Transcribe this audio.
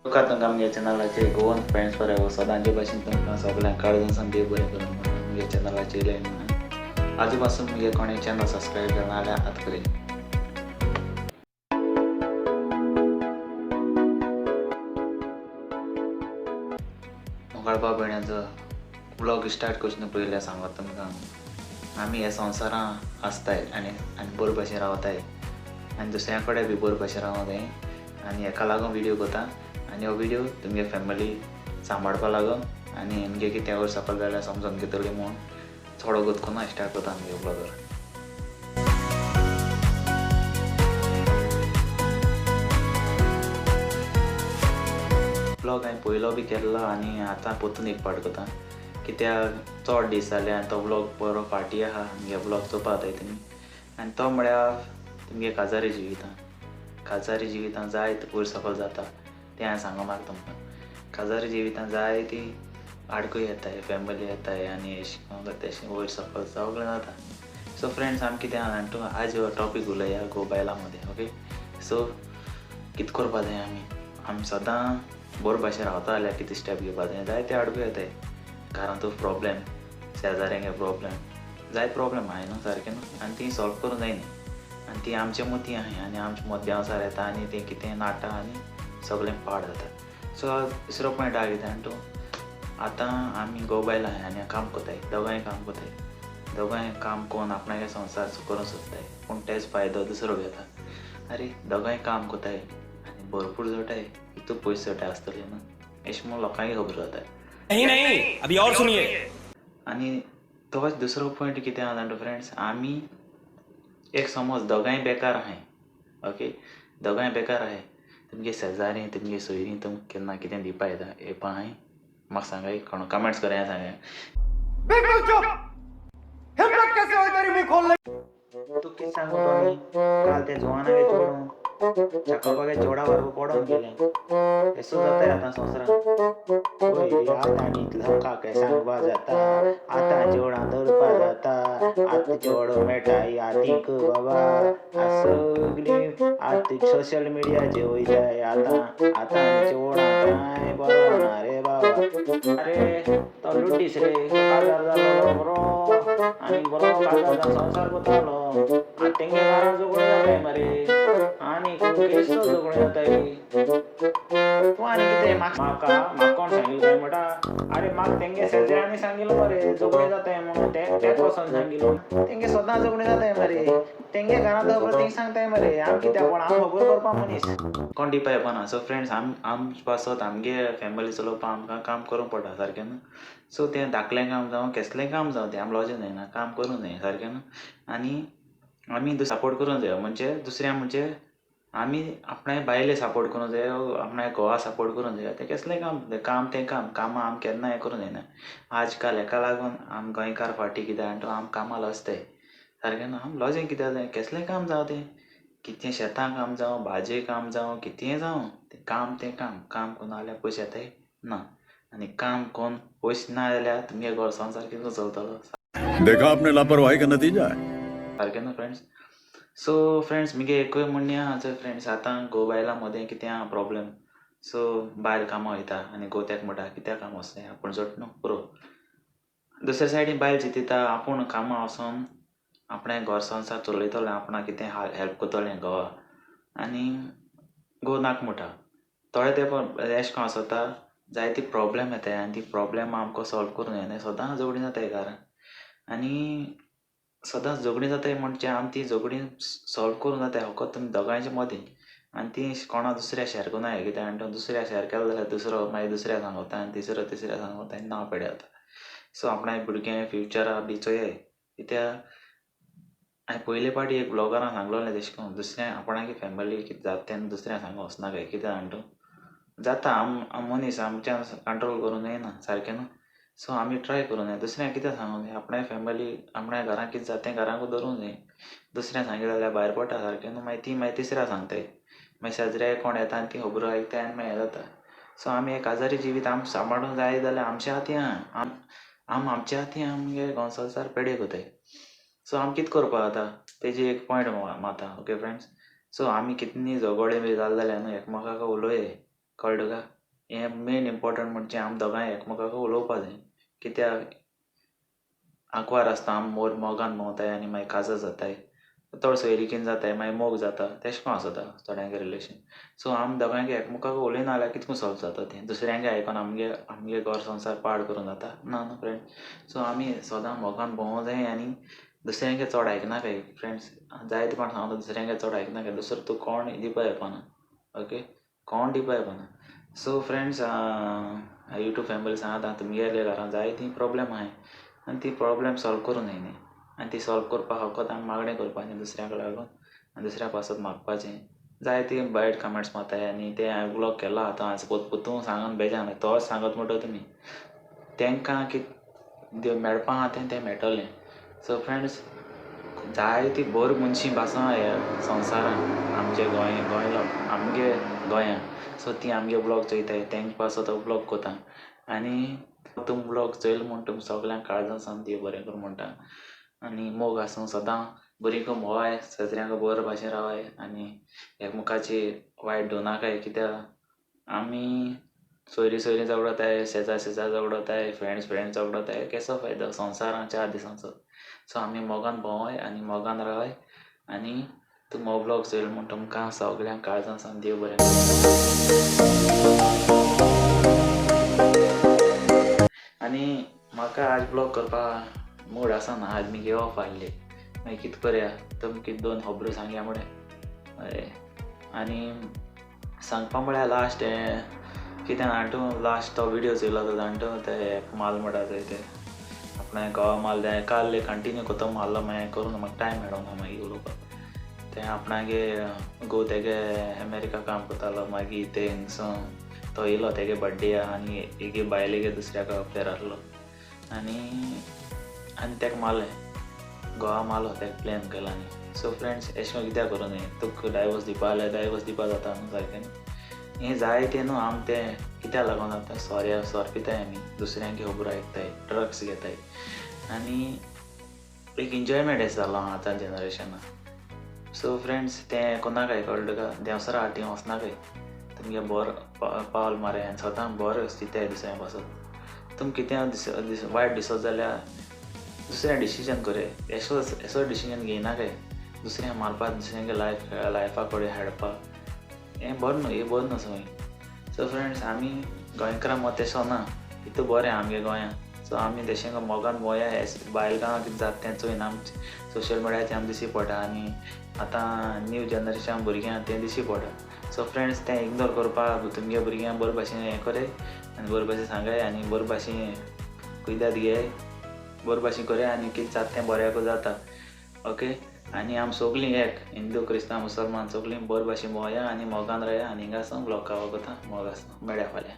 तुका तुमकां आमगे चॅनलाचेर गोवन फ्रेंड्स फॉर एवर सदांचे भाशेन तुमकां सगळ्यांक काळजान सावन देव बरें करूं म्हणून म्हगे चॅनलाचेर येयलें म्हणून आजू पासून म्हगे कोणें चॅनल सबस्क्रायब केलें ना जाल्यार आतां करी. मोगाळ भयणांचो ब्लॉग स्टार्ट करचे पयलीं सांगत तुमकां आमी ह्या संवसारांत आसताय आनी आनी बरे भशेन रावताय आनी दुसऱ्या कडेन बी बरे भशेन रावंक जाय आनी हेका लागून व्हिडियो करता आनी हो व्हिडियो तुमगे फॅमिली सांबाळपा लागून आनी आमगे कितें वयर सकयल जाल्यार समजून घेतली म्हूण थोडो गोत करून स्टार्ट करता आमगे ब्लॉगर. ब्लॉग हांवें पयलो बी केल्लो आनी आतां परतून एक पावट करता कित्याक चड दीस जाले आनी तो ब्लॉग बरो फाटीं आहा आमगे ब्लॉग चोवपा जाताय तुमी आनी तो म्हळ्यार तुमगे काजारी जिवितां. काजारी जिवितां जायत वयर सकयल जाता तें हांवें सांगूंक नाका तुमकां. काजारी जिवितां जाय ती आडखळी येताय, फॅमिली येताय आनी अशें जाता तशें वयर सकयल सगळें जाता. सो फ्रेंड्स आमी कितें आहा जाणा तूं आयज हो टॉपीक उलया घोव बायलां मदीं. ओके सो कितें करपा जाय आमी आमी सदां बरे भाशेन रावता जाल्यार कितें स्टेप घेवपा जाय जायते आडखळी येताय घरांतू प्रॉब्लेम, शेजाऱ्यांगे प्रॉब्लेम, जायते प्रॉब्लेम आहाय न्हू सारकें न्हू आनी ती सॉल्व करूंक जाय न्ही आनी ती आमचे मतीं आहाय आनी आमचे मध्यांवसार येता आनी तें कितें नाटा आनी सगळें पाड जाता. सो दुसरो पॉयंट आहा कितें जाणा तूं आतां आमी घोव बायल आहाय आनी काम करताय, दोगांय काम करताय, दोगांय काम करून आपणागे संवसार करूंक सोदताय पूण तेच फायदो दुसरो घेता. आरे दोगांय काम करताय आनी भरपूर जोडटाय कितू पयशे जोडटाय आसतले न्हू अशें म्हूण लोकांकय खबर जाता. नहीं नहीं अभी और सुनिए. आनी तोच दुसरो पॉयंट कितें आहा जाणा फ्रेंड्स आमी एक समज दोगांय बेकार आहाय. ओके दोगांय बेकार आहाय तुमगे शेजारी तुमगे सोयरीं तुमकां केन्ना कितें दिवपा येता येवपा आहाय म्हाका सांगाय कोण कमेंट्स कराय सांगाय. बिल्कुल चुप, हिम्मत कैसे हुई तेरी मुंह खोलने. तूं कितें सांगू टॉनी काल ते जुवानागे चेडूं चाकोबागे चेडा बरोबर पडोन गेलें एसो जाताय आतां संवसारांत. पळय आतां आनी लोकांक सांगपा जाता आतां चेवडां धरपा जाता आतां चेडो मेळटाय आतीक बाबा सगळीं आतां सोशल मिडियाचेर वयताय आतां आतां आनी चेवडां कांय बरो ना रे बाबा. अरे तो लुडीस रे काजार जालो बरो आनी बरो काजार जावन संवसार करतालो आतां तेंगे घरा झगडीं जाताय मरे आनी केसो झगडीं जाताय. तूं आनी कितें म्हाका म्हाका कोण सांगिल्लें काय म्हणटा अरे म्हाका तेंगे शेजाऱ्यांनी सांगिल्लें मरे झगडीं जाताय म्हणून तेच वचोन सांगिल्लें तेंगे सदां झगडीं जाताय मरे तेंगे घरांत खबर थिंग सांगताय मरे आम कित्याक कोण आम खबर करपा मनीस कोण दिवपा येवपा. सो फ्रेंड्स आम आमचे पासत आमगे फॅमिली चलोवपाक आमकां काम करूंक पडटा सारकें न्हू. सो तें धाकलें काम जावं केसलें काम जावं तें आम लॉजें जायना काम करूंक जाय सारकें न्हू. आनी आमी सपोर्ट करूंक जाय म्हणजे दुसऱ्या म्हणजे आमी आपणाय बायले सपोर्ट करूंक जाय आपणाय घोवा सपोर्ट करूंक जाय तें केसलें काम काम तें काम कामां आम केन्ना हें करूंक जायना. आज काल हेका लागून आम गोंयकार फाटीं कितें जाणा तूं आम कामां लजताय सारकें न्हू. आम लजें कित्याक जाय केसलें काम जावं तें कितें शेतां काम जावं भाजये काम जावं कितेंय जावं तें काम तें काम काम करून जाल्यार पयशे येताय ना आनी काम करून पयशे ना जाल्यार तुमगे घर संवसार कितें चलतलो देखा आपने लापरवाही का नतीजा है. सारकें न्हू फ्रेंड्स. सो फ्रेंड्स मुगे एकूय म्हणणें आहा चोय फ्रेंड्स आतां घोव बायलां मदें कितें आहा प्रॉब्लेम. सो बायल कामां वयता आनी घोव तेका म्हणटा कित्याक काम वचलें आपूण जोड न्हू पुरो. दुसऱ्या सायडीन बायल चिंतता आपूण कामां वचोन आपणें घर संवसार चलयतलें आपणाक कितें हेल्प करतलें घोवा आनी घोव नाका म्हणटा. थोडे तेंप अशें करून आसता जायती प्रॉब्लेम येताय आनी ती प्रॉब्लेम आमकां सॉल्व करूंक जायना सदां झगडीं जाताय घरान आनी सदांच झगडीं जाताय म्हणजे आमी ती झगडीं सॉल्व करूंक जाताय फकत तुमी दोगांयच्या मदीं आनी ती कोणा दुसऱ्या शेअर करूंक जाय कित्याक जाणा तूं दुसऱ्या शेअर केलें जाल्यार दुसरो मागीर दुसऱ्या सांगता आनी तिसरो तिसऱ्या सांगता आनी नांव पेड्यार जाता. सो आपणाय भुरग्यां फ्युचरा बी चोयाय कित्याक हांवें पयले पाटी एक ब्लॉगरान सांगलोलें तेशें करून दुसऱ्या आपणागे फॅमिली कितें जाता तेन्ना दुसऱ्या सांगूंक वचनाकाय कित्याक जाणा तूं जाता आम मनीस आमच्यान कंट्रोल करूंक जायना सारकें न्हू. सो आमी ट्राय करूंक जाय दुसऱ्यांक कितें सांगूंक जाय आपणाय फॅमिली आपणाय घरांत कितें जाता तें घरांकूच दवरूंक जाय दुसऱ्यांक सांगिल्लें जाल्यार भायर पडटा सारकें न्हू. मागीर ती मागीर तिसऱ्या सांगताय मागीर शेजऱ्याक कोण येता आनी ती खबरो आयकताय आनी मागीर हें जाता. सो आमी एक काजारी जिवीत आम सांबाळूंक जाय जाल्यार आमच्या हातीं आहा आम आमच्या हातीं आमगे संवसार पेडे करताय. सो आमी कितें करपा जाता तेजी एक पॉयंट मारता. ओके फ्रेंड्स सो आमी कितनी झगडे बी जालें जाल्यार न्हू एकमेकाक उलोवया कळ्ळें तुका? हें मेन इम्पोर्टंट म्हणजे आमी दोगांय एकमेकाक उलोवपा जाय. कित्याक आंकवार आसता आमी मोर मोगान भोंवताय आनी मागीर काजार जाताय, थोडो सोयरीकेन जाताय, मागीर मोग जाता, तेशें कोन्न आसता थोड्यांगे रिलेशन. सो आमी दोगांयगे एकमेकाक उलयना जाल्यार कितको सॉल्व जाता तें? दुसऱ्यांगे आयकोन आमगे आमगे घर संवसार पाड करूंक जाता ना न्हू फ्रेंड. सो आमी सदां मोगान भोंवूंक जाय आनी दुसऱ्यांगे चड आयकनाकाय फ्रेंड्स. जायते कोण सांगता दुसऱ्यांगे चड आयकनाकाय, दुसरो तूं कोण दिवपा येवपाना. ओके, कोण दिवपा येवपाना. सो फ्रेंड्स, यूट्यूब फॅमिली सांगता तुमगेले घरान जायतीं प्रोब्लेम आहाय आनी ती प्रोब्लेम सॉल्व करूं जाय न्ही. आनी ती सॉल्व करपाक फकत आमी मागणें करपाचें दुसऱ्यांक लागून आनी दुसऱ्या पासत मागपाचें. जायते बॅड कमेंट्स मारताय आनी ते हांवें ब्लॉक केला आतां हांव पोत पोतून सांगून बेजान तोच सांगत म्हणटा तुमी तांकां कितें मेळपा आहा तें तें मेळटलें. सो फ्रेंड्स, जायती बरी मनशां आसा ह्या संवसारान आमचे गोंय गोंय आमगे गोंयान. सो ती आमगे ब्लॉग चोयताय, तेंक पासत हो ब्लॉग कोता. आनी तुम ब्लॉग चोयल म्हूण तुम सगल्यांक काळजान सावन देव बरें करूं म्हणटा. आनी मोग आसूं सदां, बरी करून भोंवाय, सगळ्यांक बरे भाशेन रावाय आनी एकमेकाची वायट दवरनाकाय. कित्याक आमी सोयरी सोयरी झगडताय, शेजार शेजार झगडताय, फ्रेंड्स फ्रेंड्स झगडताय, केसो फायदो संवसारान 4 दिसांचो. सो आमी मोगान भोंवाय आनी मोगान रावाय. आनी तुम हो ब्लॉग चोयल म्हूण तुमकां सगल्यांक काळजान सावन देव बरें करूं. आनी म्हाका आज ब्लॉग करपाक मूड आसना, आज मुगे ऑफ आहली, मागीर कितें करया तुमकां कितें 2 खबरो सांगया म्हळें. हय, आनी सांगपा म्हळ्यार लास्ट हें कितें जाणा तूं, लास्ट तो विडियो चोयलो तो जाणा तूं, ते माल म्हणटा चोय ते आपणें गोवा माल तें काल कंटिन्यू कोतो मारलो, मागीर करूं म्हाका टायम मेळोना मागीर उलोवपाक. तें आपणागे घोव तेगे अमेरिका काम करतालो, मागीर ते हिंगसून तो येयलो तेगे बड्डे आनी हेगे बायलेगे दुसऱ्याक अफेर आहलो आनी आनी तेका मारलें, गोवा मारलो तेका प्लॅन केलो. आनी सो फ्रेंड्स, एशें कोन्न कित्याक करूं न्हय, तुका डायवोर्स दिवपा जाल्यार डायवोर्स दिवपा जाता न्हू सारकें न्हू. हें जायतें न्हू आम तें कित्याक लागून आतां सोऱ्या सोर पिताय आमी, दुसऱ्यांक खबर आयकताय, ड्रग्स घेताय आनी एक एन्जॉयमेंट एशें जालो आतां जनरेशनाक. सो फ्रेंड्स, तें कोन्नाकाय कळ्ळें तुका, देंवसरा आटी वचनाकाय, तुमगे बरो पावल माराय आनी सदां बरें चिंताय दुसऱ्यां पासत. तुम कितें वायट दिसत जाल्यार दुसरें डिसिजन करे, एसो एसो डिसिजन घेयनाकाय दुसऱ्यांक मारपाक, दुसऱ्यांगे लायफा कडेन हाडपाक, हें बरें न्हू, हें बरें न्हू संवय. सो फ्रेंड्स, आमी गोंयकारां मत तेसो ना, इतू बरें आमगे गोंयां. सो आमी तेशें मोगान भोंवया, बायल गांवां कितें जाता तें चोयना, आमचे सोशल मिडियाचेर आमी दिश्टी पडटा आनी आतां न्यू जनरेशन भुरग्यांक तें दिश्टी पडटा. सो फ्रेंड्स, तें इग्नोर करपाक तुमगे भुरग्यांक बरे भाशेन हें करे आनी बरे भाशेन सांगाय आनी बरे भाशेन कुयदाद घेय, बरे भाशेन करे आनी कितें जाता तें बऱ्याकू जाता. ओके, आनी आमी सगळीं एक, हिंदू क्रिस्तांव मुसलमान सगळीं बरे भाशेन भोंवया आनी मोगान रावया. आनी हिंगा सावन ब्लॉग कावा कोता, मोग आसूं, मेळया फाल्यां.